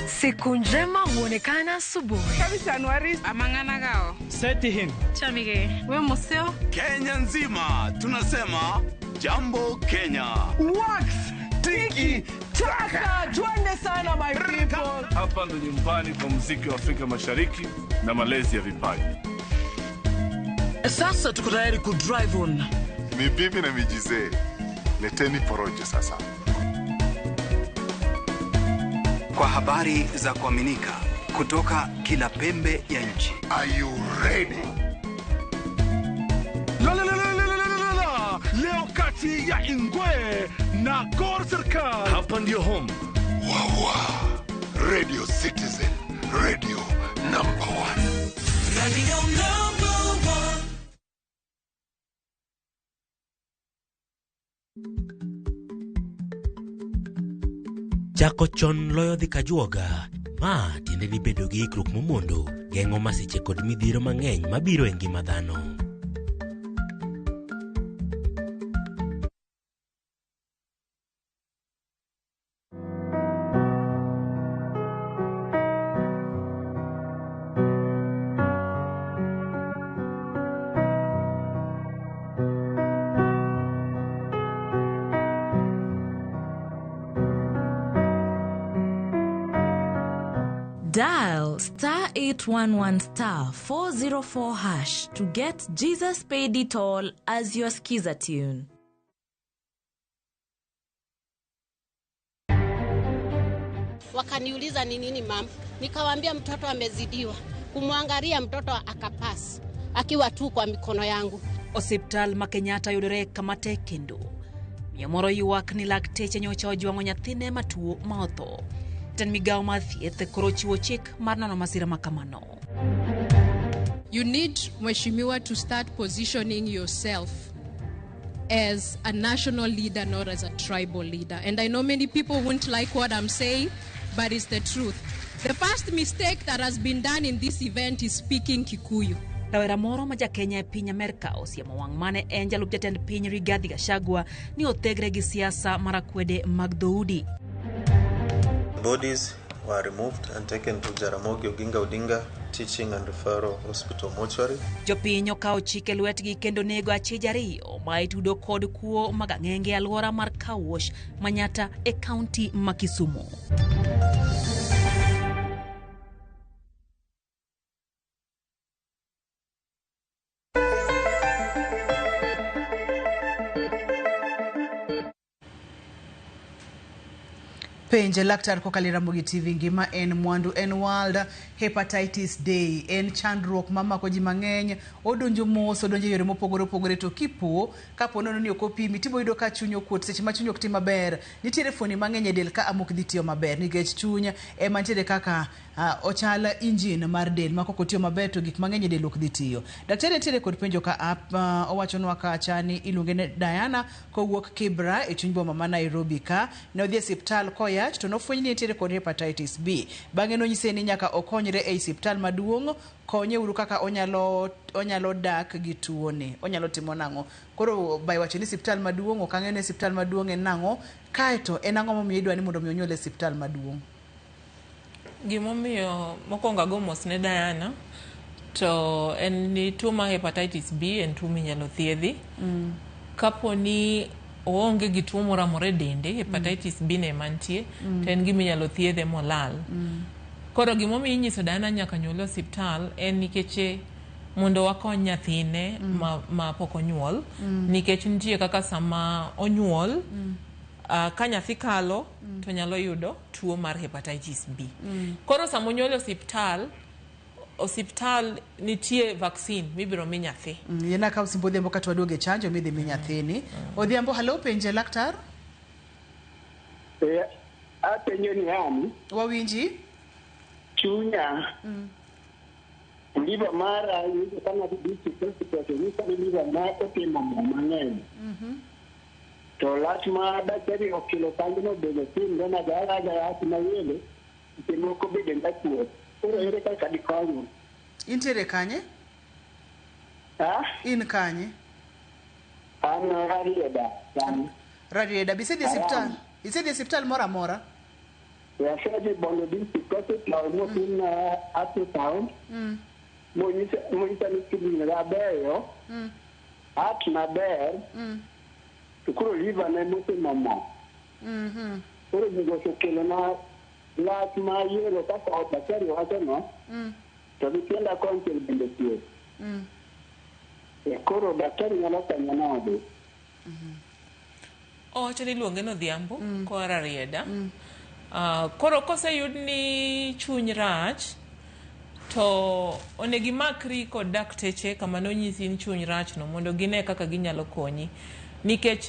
Siku njema huonekana asubuhi. Chamige. We museo. Kenya nzima tunasema jambo Kenya. Wax tiki taka, twende sana my people. Hapa ndo nyumbani kwa muziki wa Afrika Mashariki na malezi ya vipaji. Sasa tuko tayari ku drive on. Ni bibi na mijizee, leteni porojo sasa. Kwa habari za kuaminika kutoka kila pembe ya nchi. Are you ready? La, la, la, la, la, la, la, la. Leo kati ya Ingwe na Gor Serikal. Hapa ndio home. Wawa. Radio Citizen, radio number one. Radio number one. Chako chon loyo dhi kajuoga. Ma tiende ni bedo gi ikruok momondo geng'o masiche kod midhiero mang'eny mabiro e ngima dhano. Dial star 811 star 404 hash to get Jesus Paid It All as your skiza tune. Wakaniuliza ni nini mama, nikawaambia mtoto amezidiwa. Kumwangalia mtoto akapass akiwa tu kwa mikono yangu. Osiptal ma Kenyatta yudore kama tek kendo. Miyo moro ywak ni lakteche nyocha ojwang'o nyathine matuo ma otho. Jatend migawo mar thieth koro ochiwo chik mar nono masira ma kamano. You need, Mheshimiwa, to start positioning yourself as a national leader, not as a tribal leader. And I know many people won't like what I'm saying, but it's the truth. The first mistake that has been done in this event is speaking Kikuyu. Rawera moro ma ja-Kenya e piny Amerka osiemo wang' mane en jalup jatend piny Rigathi Gachagua ni othegre gi siasa mar akwede mag dhoudi. Bodies were removed and taken to Jaramogi Oginga Odinga Teaching and Referral Hospital mortuary. Jopiny okawo chik e lwetgi kendo nego achij ariyo ma itudo kod kuo mag ang'enge e alwora mar Car Wash Manyatta e kaunti ma Kisumu. Penje laktar kokalo e Ramogi TV ngima en mwandu en World Hepatitis Day. En chandruok mamako ji mang'eny, odonjo mos, odonjo e yore mopogore opogore to kipo kapo nono ni ok opimi tibo yudo ka chuny okuot seche ma chuny ok ti maber. Nitiere fuoni mang'eny e del ka amok dhi tiyo maber nikech chuny ema nitiere kaka ochal injin mar del ma kok otiyo maber to gik mang'eny e del ok dhi tiyo. Daktari nitiere kod penjo ka owachonwa kacha ni iluonge ni Diana kowuok Kibra e chuny boma ma Nairobi ka ne odhi e siptal koya to nofweny ni nitiere kod hepatitis B. Bang'e nonyise ni nyaka okonyre ei siptal maduong', konye uru kaka onyalo dak gi tuoni. Onyalo timo nang'o? Koro by wacho ni siptal maduong', ok ang'eyo ni siptal maduong' en nang'o, kaeto en ang'o momiyo idwa ni mondo mi onyuol e siptal maduong'? Gimomiyo mokwongo ago mos ne Diana to en ni tuo mar hepatitis B en tuo minyalo thiedhi. Kapo ni oonge gi tuo moro amora e dende, hepatitis B ne mantie, to en gima inyalo thiedhe molal. Koro gimomiyo inyiso Diana nyaka nyuol e osiptal en nikech mondo wakony nyathine ma pok onyuol, nikech nitie kaka sama onyuol, ka nyathi kalo to nyalo yudo tuo mar hepatitis B. Koro sama onyuol e osiptal nitie vaccine mibiro mi nyathi. Yena kaw simb Odhiambo kata waduogo e chanjo midhi mi nyathini. Odhiambo, hello, penje laktar. Apenjo ni yani. Wawinji? Chunya. Liver mara yudo kama district nyisa ni liver ma otimo mo mang'eny. To lach ma daktari okelo kanyo bende timre na gara gara mayele moko bende ndakuot. Koro ere kaka dikonyo? Intiere kanye? In kanye? An Rarieda. Rarieda. Bisedhi e siptal? Isedhi e siptal moro amora? Asedhi Bondo District Hospital motim ultrasound. Monyisa ni kidney na beyo. Heart maber. To koro liver ne motimo mo. Koro gigo osekelo na lach ma yelo kaka daktari wachono. To gi tienda konchiel bende thieth. Koro daktari nyalo konya nade? Owacho ni iluonge ni Odhiambo koa Rarieda. Koro koseyud ni chuny rach to onego imakri kod dakteche kama nonyisi ni chuny rach no mondo gine kaka ginyalo konyi. Nikech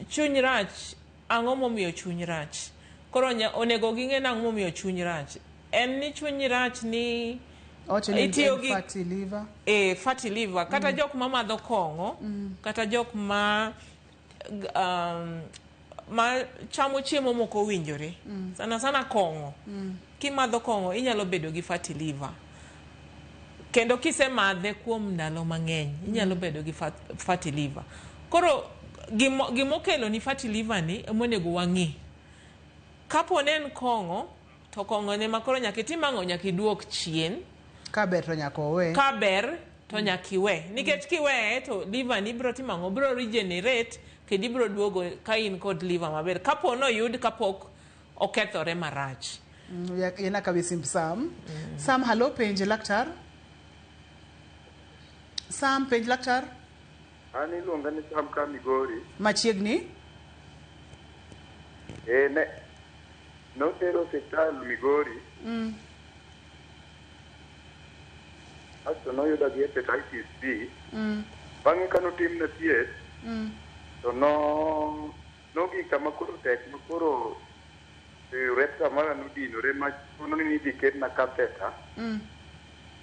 chuny rach, ang'o momiyo chuny rach? Koro onego ging'e nang'o momiyo chuny rach. En ni chuny rach ni itiyo gi fatty liver. Fatty liver. Kata jok ma madho kong'o, kata jok ma chamo chiemo mok owinjore. Sana sana kong'o. Kimadho kong'o inyalo bedo gi fatty liver. Kendo kisemadhe kuom ndalo mang'eny inyalo bedo gi fatty liver. Koro gimokelo ni fatty liver ni emonego wang'i. Kapo ne en kong'o, to kong'o ne makoro nyaka itim ang'o? Nyaka iduok chien. Ka ber to nyaka owe. Ka ber to nyaka iwe. Nikech kiweye to liver ni biro timo ang'o? Biro regenerate kendo ibiro duogo ka in kod liver maber. Kapo noyud kapok okethore marach. Yena kawe simb Sam. Sam, hello, penje laktar. Sam, penj laktar. An iluonga ni Sam ka Migori. Machiegni? Ne notero osiptal Migori. Asto noyuda gi hepatitis B. Bang'e kanotimna thieth, to nogik kama koro tek ma koro urethra mara nodinore ma chuno ni idhi ketna catheter.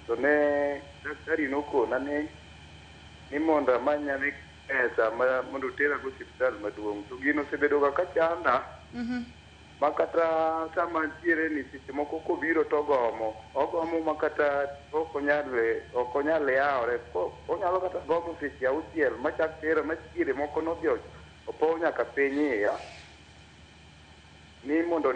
To ne daktari nokona ni mondo amanyane pesa mondo otera go osiptal maduong'. To gino osebedo ga kachanda ma kata sama antiere ni seche moko kobiro to ogomo. Ogomo ma kata ok onyal yawore. Onyalo kata gomo seche 6 machak tera machiere moko nodhi opow nyaka piny iya. Ni mondo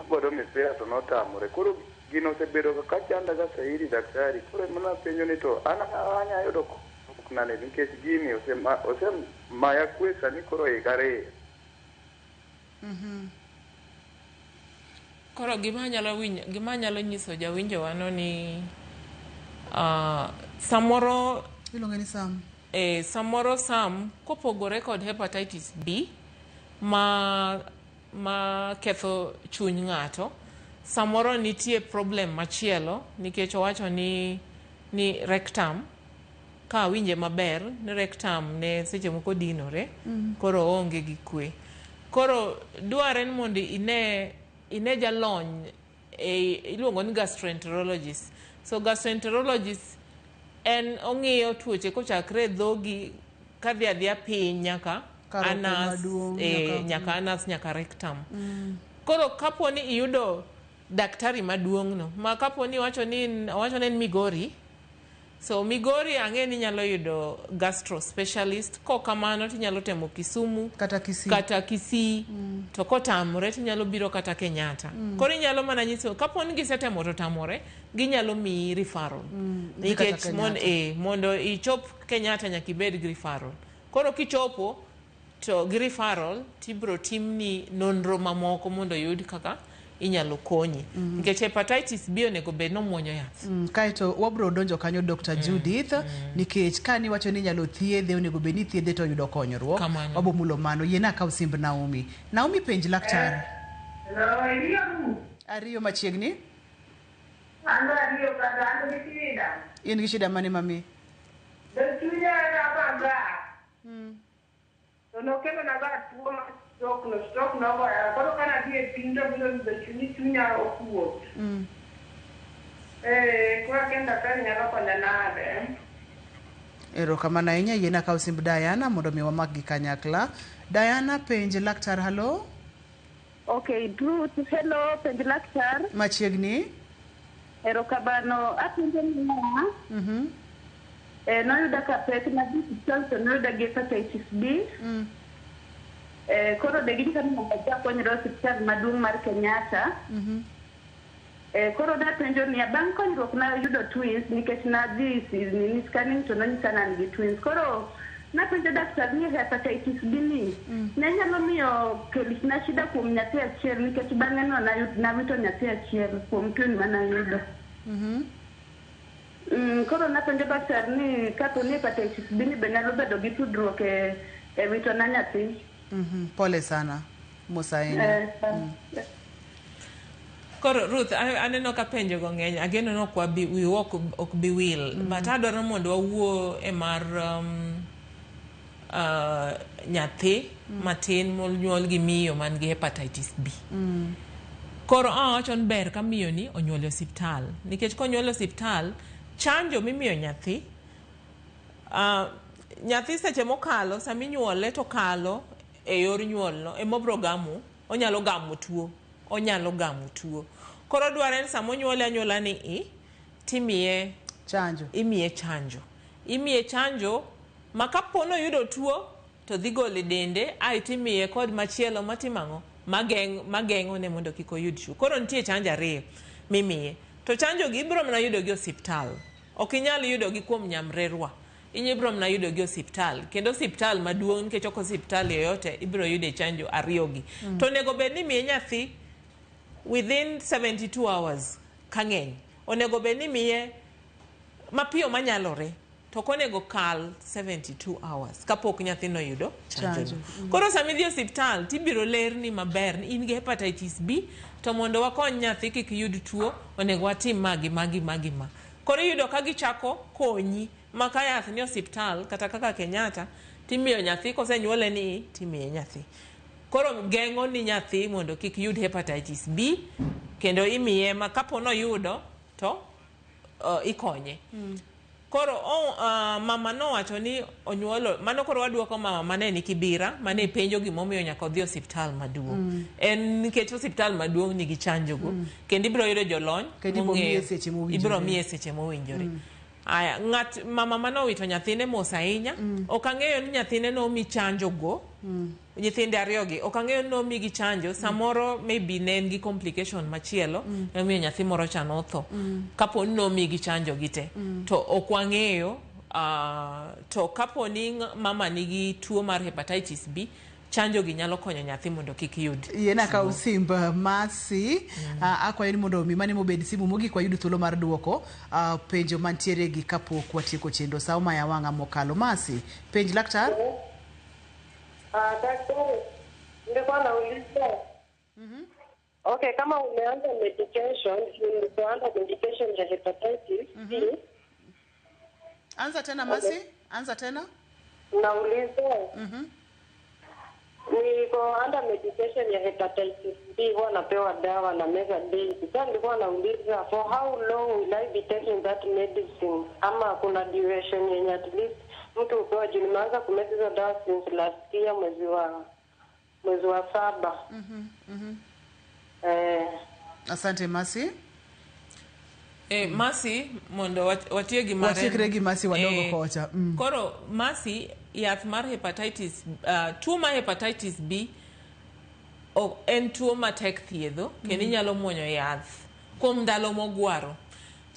godo mipira to notamore. Koro gino osebedo kaka chanda ga saidi daktari. Koro mana penjo ni to an anya yudo konyruok nade nikech gini osemaya kwe sani koro higa 2. Koro gima anyalo nyiso jawinjo wano ni samoro iluonge ni Sam. Samoro Sam kopogore kod hepatitis B ma ketho chuny ng'ato, samoro nitie problem machielo nikech owacho ni rectum, ka awinje maber ni rectum ne seche moko dinore, koro oonge gi kwe. Koro dware ni mondo ine jalony iluongo ni gastroenterologist. So gastroenterologist en ong'iyo tuoche kochakre dhogi kadhi adhiya piny nyaka anas, nyaka anas nyaka rectum. Koro kapo ni iyudo daktari maduong' no, ma kapo ni owacho ni en Migori, so Migori ang'e ni nyalo yudo gastro specialist. Kokamano tinyalo temo Kisumu kata Kisii. To kotamore tinyalo biro kata Kenyatta. Koro inyalo mana nyiso kapo ni gisetemo to tamore, ginyalo miyi referral. Nikech mondo ichop Kenyatta nyaka ibed gi referral. Koro kichopo to gi referral tibro timni nonro mamoko mondo oyud kaka inyalo konyi. Nikech hepatitis B onego bed nomuonyo yath. Kaeto wabro donjo kanyo Dr. Judith, nikech kani wacho ni inyalo thiedhe onego bed ni thiedhe to yudo konyruok. Wabo mulo mano. Yiena akaw simb Naomi. Naomi penj laktar. Ariyo machiegni. In gi shida mane mami? To nokelo na ga tuo mar stroke nogoya. Koro kana dhi e piny to biro yudo chunya okuot. Koro akia daktari nyalo konya nade. Erokamano ahinya. Yiena akaw simb Diana mondo mi wamak gi kanyakla. Diana penj laktar. Hello. Okay, Ruth, hello, penj laktar. Machiegni. Erokamano. Apenjo niya. Noyuda ka pek nadhi osiptal to noyuda gi hepatitis B. Koro de ginyisa ni mondo adhi akonyra e osiptal maduong' mar Kenyatta. Koro napenjo niya, bang' konyruok nayudo twins nikech nadhi nini scanning to nonyisa ni an gi twins. Koro napenjo daktar ni hepatitis B ni ne nyalo miyo kelna shida kuom nyathi achiel nikech bang'e no nawito nyathi achiel kuom twin manayudo. Koro napenjo daktar ni kapo ni hepatitis B ni be nyalo bedo gi tudruok e wito na nyathi. Pole sana. Mos ahinya. Koro Ruth, aneno ka penjo go ng'eny. Ageno ni wiwa ok bi wil. But adwaro mondo wawuo e mar nyathi matin monyuol gi miyo man gi hepatitis B. Koro awacho ni ber ka miyo ni onyuol e osiptal. Nikech konyuol e osiptal, chanjo mimiyo nyathi, nyathi seche mokalo, sama inyuole to kalo e yor nyuolno, emobro gamo, onyalo gamo tuo. Onyalo gamo tuo. Koro dwarore ni sama onyuole anyuola ni timiye chanjo. Imiye chanjo. Imiye chanjo ma kapo ni oyudo tuo to dhi golo e dende, ae timiye kod machielo matimo ang'o? Mageng'o ne mondo kik oyud tuo. Koro nitie chanjo 2 mimiye. To chanjo gi ibiro mana yudo gi osiptal. Ok inyal yudo gi kuom nyamrerwa. Ibiro mana yudo gi osiptal. Kendo osiptal maduong' nikech ok osiptal yoyote ibiro yude chanjo 2 gi. To onego bed ni imiye nyathi within 72 hours kang'eny. Onego bed ni imiye mapiyo manyalore. To ok onego kal 72 hours kapok nyathino oyudo chanjo. Koro sama idhi e osiptal tibiro lerni maber ni in gi hepatitis B, to mondo wakony nyathi kik yud tuo onego watim magi magi magi ma. Koro iyudo ka gichako konyi ma ka yath ni osiptal kata kaka Kenyatta timiyo nyathi kosenyuole ni timiye nyathi. Koro geng'o ni nyathi mondo kik yud hepatitis B, kendo imiye ma kapo noyudo to ikonye. Koro mama nowacho ni onyuolo mano. Koro waduoko mama mane ni Kibira mane penjo gimomiyo nyaka odhi osiptal maduong'. En nikech osiptal maduong' nigi chanjo go, kendo ibiro yudo jolony Kendo ibiro miye mong'eyo- seche mowinjore. Ibiro miye seche mowinjore. Aya, ng'at mama manowito nyathine mos ahinya. Ok ang'eyo ni nyathine nomi chanjo go. Nyithinde ariyo gi ok ang'eyo ni nomigi chanjo. Samoro maybe ne en gi complication machielo emomiyo nyathi moro cha notho. Kapo ni nomigi chanjo gi te, to ok wang'eyo. To kapo ni mama nigi tuo mar hepatitis B, chanjo gi nyalo konyo nyathi mondo kik yud. Yiena kaw simb Masi. Akwayo ni mondo mi mane mobed simu mogik wayud thuolo mar duoko penjo mantiere gi kapok watieko chenro. Sa omaya wang'a mokalo. Masi, penj laktar. Daktari, nilikuwa nauliza. Okay, kama umeanza medication, ulipoanza medication ya hepatitis B, Anza tena, Masi, anza tena. Nauliza, niko under medication ya hepatitis B, huwa napewa dawa na meza daily. Sasa nilikuwa nauliza, for how long will I be taking that medicine? Ama kuna duration yenye at least mtu hupewa? Juu nimeanza kumeza hizo dawa since last year mwezi wa 7. Eh. Asante, Masi. Masi, mondo watie gi mare. Watiekre gi Masi wadogo kocha. Koro Masi, yath mar hepatitis, tuo mar hepatitis B en tuo matek thiedho kendo inyalo muonyo yath kuom ndalo mogwaro.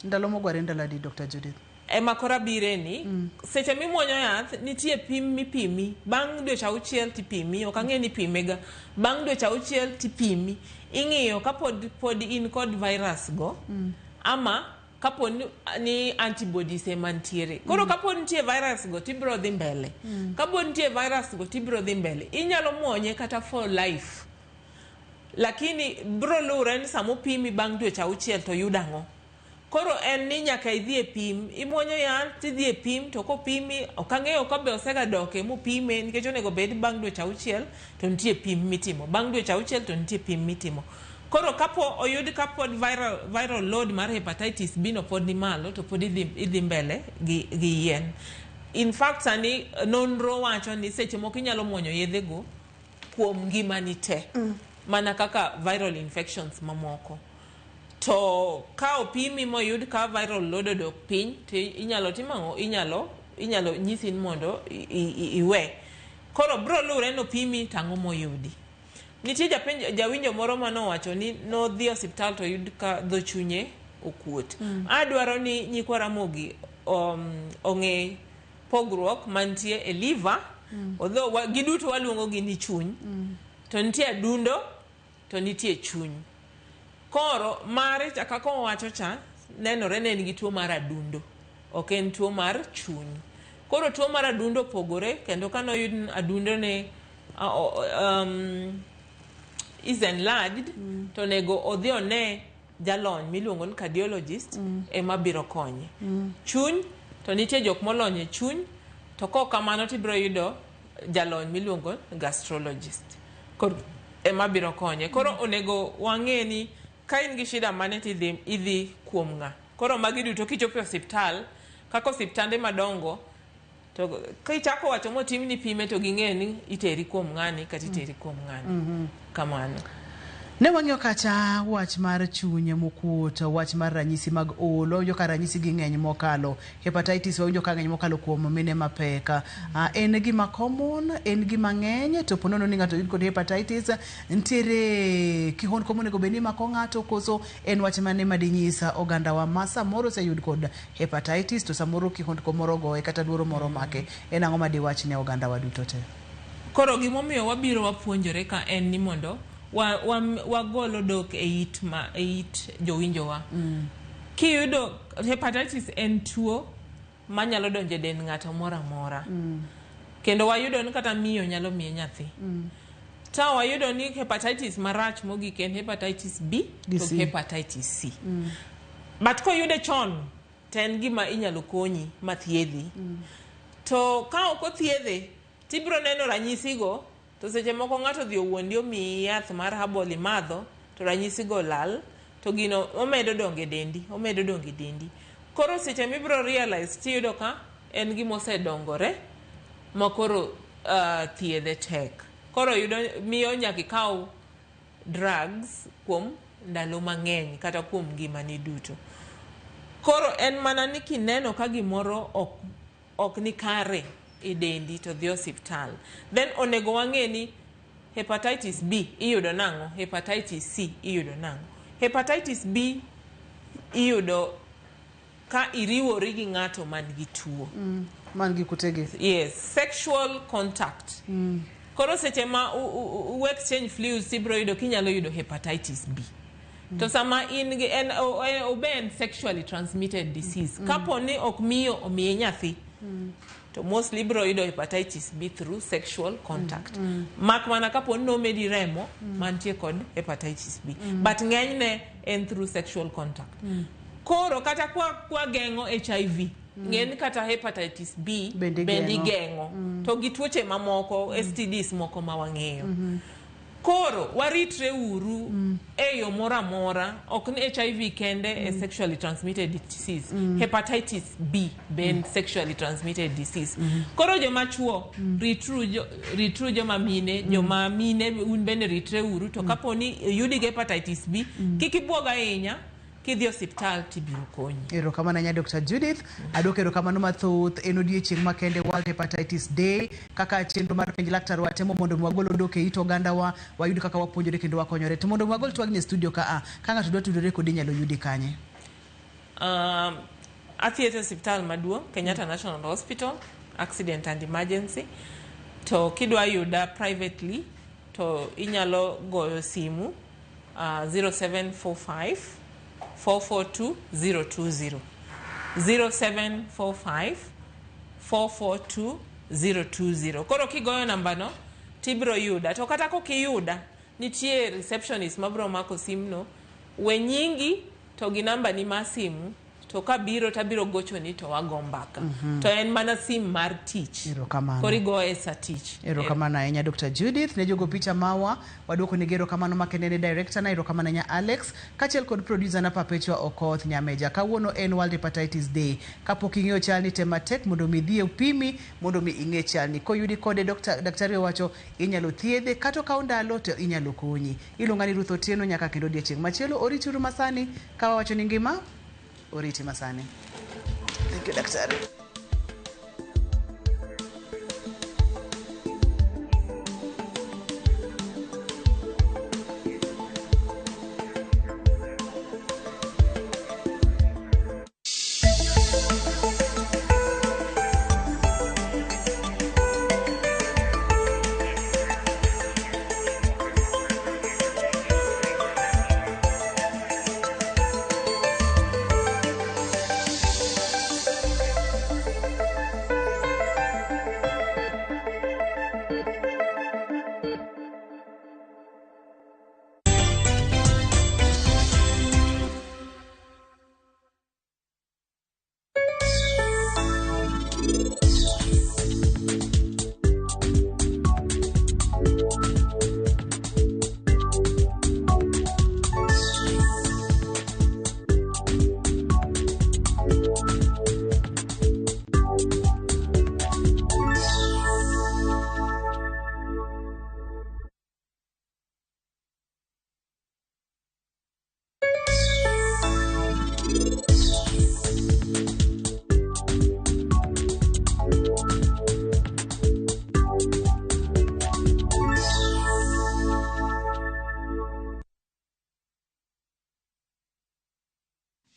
Ndalo mogwaro en ndalo adi, Dr. Judith? Ema koro abire ni seche mimuonyo yath nitie pim mipimi bang' dweche 6 tipimi. Ok ang'e ni ipimega bang' dweche 6 tipimi, ing'iyo kapod pod in kod virus go ama kapo ni antibodies ema ntiere. Koro kapo nitie virus go tibiro dhi mbele, kapo nitie virus go tibiro dhi mbele, inyalo muonye kata for life, lakini biro luwre ni samopimi bang' dweche 6 to yud ang'o. Koro en ni nyaka idhi e pim, imuonyo yath tidhi e pim, to kopimi, ok ang'eyo ka be osega doke mopime, nikech onego bed bang' dweche 6 to nitie pim mitimo, bang' dweche 6 to nitie pim mitimo. Koro kapo oyud kapod viral load mar hepatitis B no pod ni malo, to pod idhi mbele gi yien. In fact, sani nonro wacho ni seche moko inyalo muonyo yedhego kuom ngimani te, mana kaka viral infections mamoko. To ka opimi moyud ka viral load odok piny, to inyalo tim ang'o? Inyalo nyisi ni mondo iwe. Koro bro luwre ni opimi to ang'o moyudi. Nitie japenj, jawinjo moro manowacho ni nodhi e osiptal to oyud ka dho chunye okuot. Adwaro ni nyikwa Ramogi ong'e pogruok mantie e liver. Although giduto waluongo gi ni chuny, to nitie adundo to nitie chuny. Koro mare cha kaka owacho cha nenore ne en gi tuo mar adundo, ok en tuo mar chuny. Koro tuo mar adundo opogore, kendo kanoyud ni adundo ne is enlarged, to onego odhi one jalony miluongo ni cardiologist ema biro konye. Chuny to nitie jok molony e chuny, to kok kamano tibiro yudo jalony miluongo ni gastrologist. Koro ema biro konye. Koro onego wang'e ni ka in gi shida mane tidhi idhi kuom ng'a. Koro magi duto kichopo e osiptal, kaka osiptande madongo, to kichako wacho motimni pime to ging'e ni iteri kuom ng'ani kata iteri kuom ng'ani. Kamano. Ne wang'iyo kacha wach mar chuny mokuot, wach mar ranyisi mag ol, wawinjo ka ranyisi gi ng'eny mokalo. Hepatitis wawinjo ka ng'eny mokalo kuom mine mapek. En gima common, en gima ng'eny, to ponono ni ng'ato oyud kod hepatitis, nitiere kihondko monego bed ni mako ng'ato koso en wach mane madinyisa ogandawa ma samoro oseyud kod hepatitis to samoro kihondko moro goye kata luoro moro make, en ang'o madiwach ne ogandawa duto te? Koro gimomiyo wabiro wapuonjore ka en ni mondo wagol odok e it, ma, e it jowinjowa. Kiyudo hepatitis en tuo manyalo donjo e dend ng'ato moro amora. Kendo wayudo ni kata miyo nyalo miye nyathi. Ta wayudo ni hepatitis marach mogik en hepatitis B Gi to C. hepatitis C. But koyude chon to en gima inyalo konyi mathiedhi. To ka ok othiedhe, tibiro neno ranyisigo, to seche moko ng'ato odhi owuondi omiyi yath mar herbal imadho, to ranyisigo lal, to gino omedo dongo e dendi, omedo dongo e dendi. Koro seche mibiro realize tiyudo ka en gima osedongore ma koro thiedhe tek. Koro yudo miyo nyaka ikaw drugs kuom ndalo mang'eny kata kuom ngimani duto. Koro en mana ni kineno ka gimoro ok ni kare e dendi to dhi osiptal. Then onego wang'e ni hepatitis B iyudo nang'o, hepatitis C iyudo nang'o. Hepatitis B iyudo ka iriwori gi ng'ato man gi tuo. Man gi kutegi. Yes, sexual contact. Koro seche ma u exchange fluids ibiro yudo kinyalo yudo hepatitis B. To sama in gi en obe en sexually transmitted disease. Kapo ni ok miyo omiye nyathi, to mostly ibiro yudo hepatitis B through sexual contact. Mak mana kapo ni nomedi remo mantie kod hepatitis B. But ng'enyne en through sexual contact. Koro kata kwa geng'o HIV, ng'en kata hepatitis B bende igeng'o. To gi tuoche mamoko, STDs moko ma wang'eyo. Koro waritre uru e yo moro amora, ok ni HIV kende e sexually transmitted disease. Hepatitis B ben sexually transmitted disease. Koro joma chuo, ritru joma mine, joma mine un bende ritre uru, to kapo ni oyudi gi hepatitis B, kik ibuog ahinya, kidhi osiptal tibiro konyi. Erokamano ahinya Dr. Judith. Adwoko erokamano mathoth. En odiechieng' makende World Hepatitis Day. Kaka chenro mar penj laktar watemo mondo mi wagol odok e it ogandawa, wayud kaka wapuonjore kendo wakonyore. To mondo mi wagol twagni e studio ka a, ka ng'ato dwa tudore kodi inyalo yudi kanye? Athietho e osiptal maduong', Kenyatta National Hospital, Accident and Emergency. To kidwa yuda privately, to inyalo goyo simu 0745 442 020. 0745 442 020. Koro kigoyo namba no tibiro yuda. To kata kokiyuda, nitie receptionist mabiro mako simno, we nyingi to gi namba ni mar simu, to kabiro tabiro gochoni to wago mbaka. To en mana sim mar tich. Erokamano. Koro igoye sa tich. Erokamano ahinya Dr. Judith. Ne jogo picha mawa, waduoko negi erokamano makende ne director na, erokamano ahinya Alex, kaachiel kod producer na Perpetua Okoth Nyameja. Kawuono en World Hepatitis Day. Kapok ing'eyo chalni, tem matek mondo mi idhi e pimi, mondo mi ing'e chalni. Koyudi kode, daktari owacho inyalo thiedhe, kata okaw ndalo to inyalo konyi. Iluonga ni Ruth Otieno nyaka kendo odiechieng' machielo. Orituru masani, ka wawacho ni ngima, oriti masani. Thank you, daktari.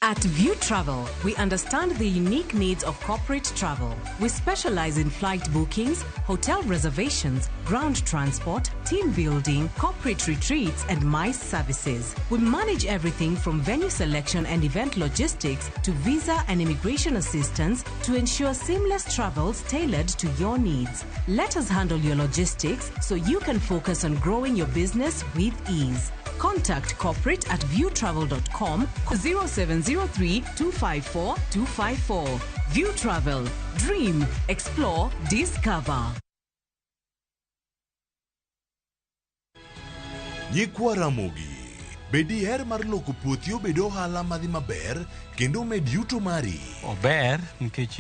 At View Travel, we understand the unique needs of corporate travel. We specialize in flight bookings, hotel reservations, ground transport, team building, corporate retreats, and MICE services. We manage everything from venue selection and event logistics to visa and immigration assistance to ensure seamless travels tailored to your needs. Let us handle your logistics so you can focus on growing your business with ease. Contact corporate at viewtravel.com 0703 254 254. View Travel. Dream, explore, discover. Nyikwa Ramogi. Be diher mar loko puothi obed ohala madhi maber kendo omed yuto mari? Ober nikech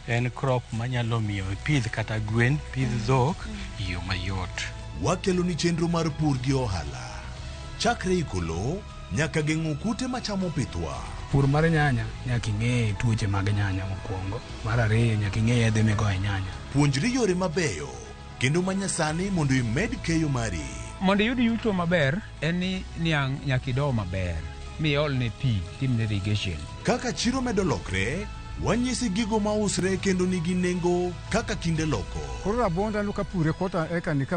en crop manyalo miyo ipidh kata gwen, pidh dhok e yo mayot. Wakeloni chenro mar pur gi ohala. Chakre iko lowo nyaka geng'o kute machamo pithwa. Pur mar nyanya nyaka ing'e tuoche mag nyanya mokwongo. Mar ariyo nyaka ing'e yedhe migoyo e nyanya. Puonjri yore mabeyo kendo manyasani mondo imed keyo mari. Mondo iyud yuto maber en ni niang' nyaka ido maber miolne pi timne irrigation. Kaka chiro medo lokre, wanyisi gigo mausre kendo nigi nengo kaka kinde loko. Koro rabuonda no kapure kota eka ni ka